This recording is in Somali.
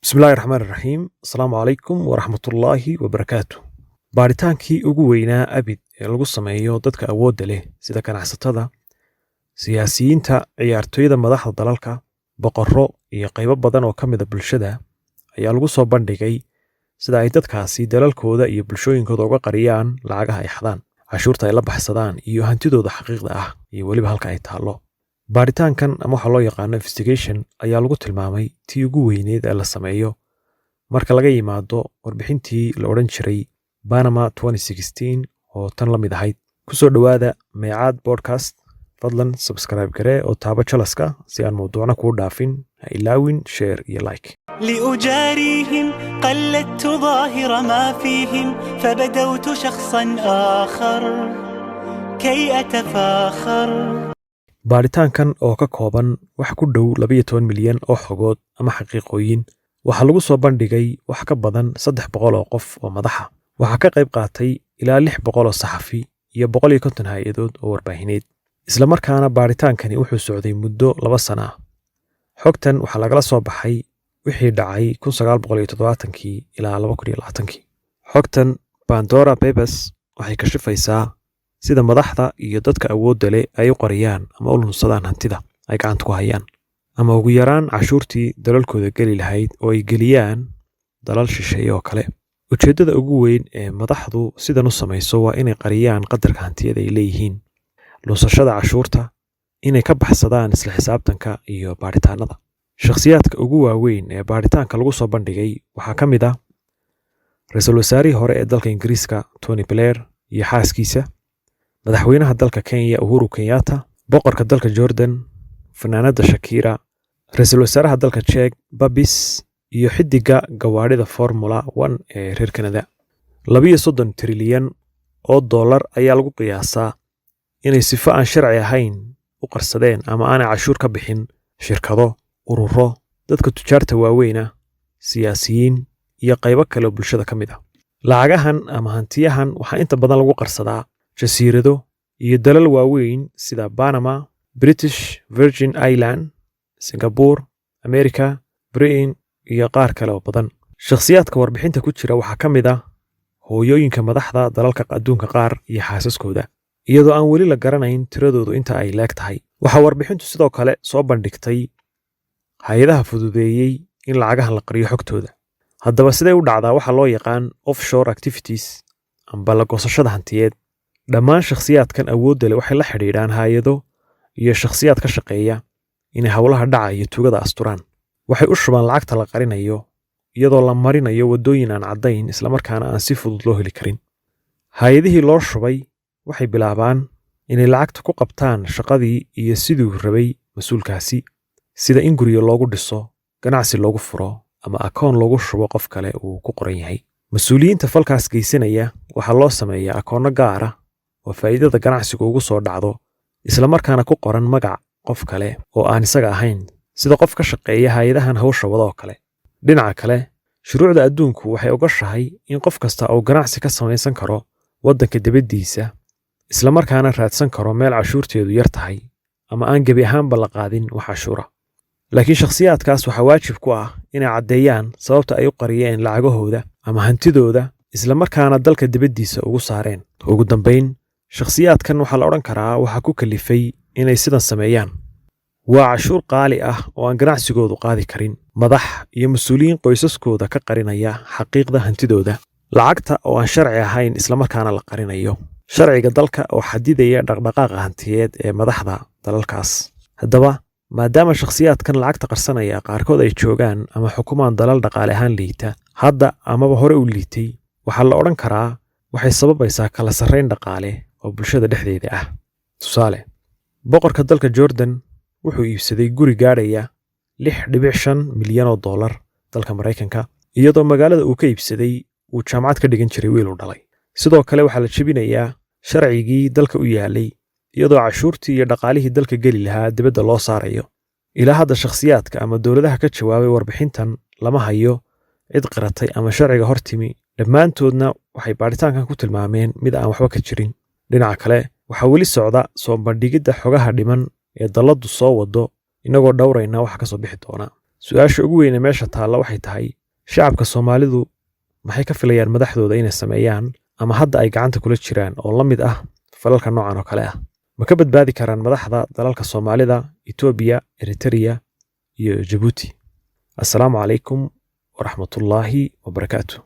Bismillahi raxmaan raxiim. Asalaamu calaykum waraxmatullaahi wabarakaatu. Baaritaankii ugu weynaa abid ee lagu sameeyo dadka awoodda leh, sida ganacsatada, siyaasiyiinta, ciyaartoyda, madaxda dalalka, boqorro iyo qaybo badan oo ka mid a bulshada, ayaa lagu soo bandhigay sida ay dadkaasi dalalkooda iyo bulshooyinkooda uga qariyaan lacagaha ay xadaan, cashuurta ay la baxsadaan iyo hantidooda xaqiiqda ah iyo weliba halka ay taallo. Baaritaankan, ama waxaa loo yaqaano investigation, ayaa lagu tilmaamay tii ugu weyneed ee la sameeyo marka laga yimaado warbixintii la odhan jiray Panama 2016 oo tan la mid ahayd. Kusoo dhowaada Meecaad Podcast. Fadlan subscribe garee oo taabo jalaska si aan mawduucna kuu dhaafin. Ha ilaawin share iyo like. لأجاريهم قلدت ظاهر ما فيهم، فبدوت شخصا آخر كي أتفاخر. Baaritaankan oo ka kooban wax ku dhow 12 milyan oo xogood ama xaqiiqooyin, waxaa lagu soo bandhigay wax ka badan 300 oo qof oo madaxa. Waxaa ka qayb qaatay ilaa 600 oo saxafi iyo 150 hay-adood oo warbaahineed. Isla markaana baaritaankani wuxuu socday muddo 2 sano ah. Xogtan waxaa lagala soo baxay wixii dhacay 1970-kii ilaa 2020-kii. Xogtan Pandora Papers waxay kashifaysaa sida madaxda iyo dadka awoodda leh ay u qariyaan ama u lunsadaan hantida ay gacanta ku hayaan, ama ugu yaraan cashuurtii dalalkooda geli lahayd oo ay geliyaan dalal shisheeye oo kale. Ujeeddada ugu weyn ee madaxdu sidan u samayso waa inay qariyaan qadarka hantiyada ay leeyihiin, lunsashada cashuurta, inay ka baxsadaan isla xisaabtanka iyo baaritaanada. Shakhsiyaadka ugu waaweyn ee baaritaanka lagu soo bandhigay waxaa ka mid ah ra-iisul wasaarihii hore ee dalka Ingiriiska Tony Blair iyo xaaskiisa, madaxweynaha dalka Kenya Uhuru Kenyatta, boqorka dalka Jordan, fanaanada Shakira, ra-iisul wasaaraha dalka Czech Babis iyo xiddiga gawaadhida Formula One ee reer Canada. 32 trilyan oo dollar ayaa lagu qiyaasaa inay sifo aan sharci ahayn u qarsadeen ama aanay cashuur ka bixin shirkado, ururo, dadka tujaarta waaweyna, siyaasiyiin iyo qaybo kale oo bulshada ka mid ah. Lacagahan ama hantiyahan waxaa inta badan lagu qarsadaa jasiirado iyo dalal waaweyn sida Panama, British Virgin Island, Singapore, America, Britain iyo qaar kale oo badan. Shakhsiyaadka warbixinta ku jira waxaa ka mid ah hooyooyinka madaxda dalalka adduunka qaar iyo xaasaskooda, iyadoo aan weli la garanayn tiradoodu inta ay leeg tahay. Waxaa warbixintu sidoo kale soo bandhigtay hay-adaha fududeeyey in lacagahan la qariyo xogtooda. Haddaba, siday u dhacdaa waxaa loo yaqaan offshore activities amba la goosashada hantiyeed? Dhammaan shakhsiyaadkan awoodda leh waxay la xidhiidhaan hay-ado iyo shakhsiyaad ka shaqeeya inay howlaha dhaca iyo tugada asturaan. Waxay u shubaan lacagta la qarinayo iyadoo la marinayo waddooyin aan caddayn, islamarkaana aan si fudud loo heli karin. Hay-adihii loo shubay waxay bilaabaan inay lacagta ku qabtaan shaqadii iyo siduu rabay mas-uulkaasi, sida in guryo loogu dhiso, ganacsi loogu furo ama akoon loogu shubo qof kale uu ku qoran yahay. Mas-uuliyiinta falkaas geysanaya waxaa loo sameeyaa akoonno gaar ah oo faa'iidada ganacsigu ugu soo dhacdo, islamarkaana ku qoran magac qof kale oo aan isaga ahayn, sida qof ka shaqeeya hay-adahan hawsha wada oo kale. Dhinaca kale, shuruucda adduunku waxay ogoshahay in qof kasta uu ganacsi ka samaysan karo waddanka dibaddiisa, islamarkaana raadsan karo meel cashuurteedu yar tahay ama aan gebi ahaanba la qaadin wax cashuura. Laakiin shakhsiyaadkaas waxaa waajib ku ah inay caddeeyaan sababta ay u qariyeen lacagahooda ama hantidooda, islamarkaana dalka dibaddiisa ugu saareen. Ugu dambayn, shakhsiyaadkan waxaa la odhan karaa waxaa ku kalifay inay sidan sameeyaan waa cashuur qaali ah oo aan ganacsigoodu qaadi karin, madax iyo mas-uuliyiin qoysaskooda ka qarinaya xaqiiqda hantidooda, lacagta oo aan sharci ahayn islamarkaana la qarinayo, sharciga dalka oo xadidaya dhaqdhaqaaqa hantiyeed ee madaxda dalalkaas. Haddaba, maadaama shakhsiyaadkan lacagta qarsanaya qaarkood ay joogaan ama xukumaan dalal dhaqaale ahaan liita hadda amaba hore u liitay, waxaa la odhan karaa waxay sababaysaa kala sarrayn dhaqaale oo bulshada dhexdeeda ah. Tusaale, boqorka dalka Jordan wuxuu iibsaday guri gaadhaya 6.5 milyan oo dollar dalka Maraykanka, iyadoo magaalada uu ka iibsaday uu jaamacad ka dhigan jiray wiil uu dhalay. Sidoo kale, waxaa la jebinayaa sharcigii dalka u yaalay, iyadoo cashuurtii iyo dhaqaalihii dalka geli lahaa dibadda loo saarayo. Ilaa hadda shakhsiyaadka ama dowladaha ka jawaabay warbixintan lama hayo cid qiratay ama sharciga hor timi. Dhammaantoodna waxay baadhitaankan ku tilmaameen mid aan waxba ka jirin. Dhinaca kale, waxaa weli socda soo bandhigidda xogaha dhiman ee dalladdu soo wado, inagoo dhowrayna waxa ka soo bixi doona. Su-aasha ugu weyne meesha taalla waxay tahay, shacabka Soomaalidu maxay ka filayaan madaxdooda inay sameeyaan ama hadda ay gacanta kula jiraan oo la mid ah falalka noocan oo kale ah? Ma ka badbaadi karaan madaxda dalalka Soomaalida, Itoobiya, Eritrea iyo Jabuuti? Assalaamu calaykum waraxmatullaahi wabarakaatu.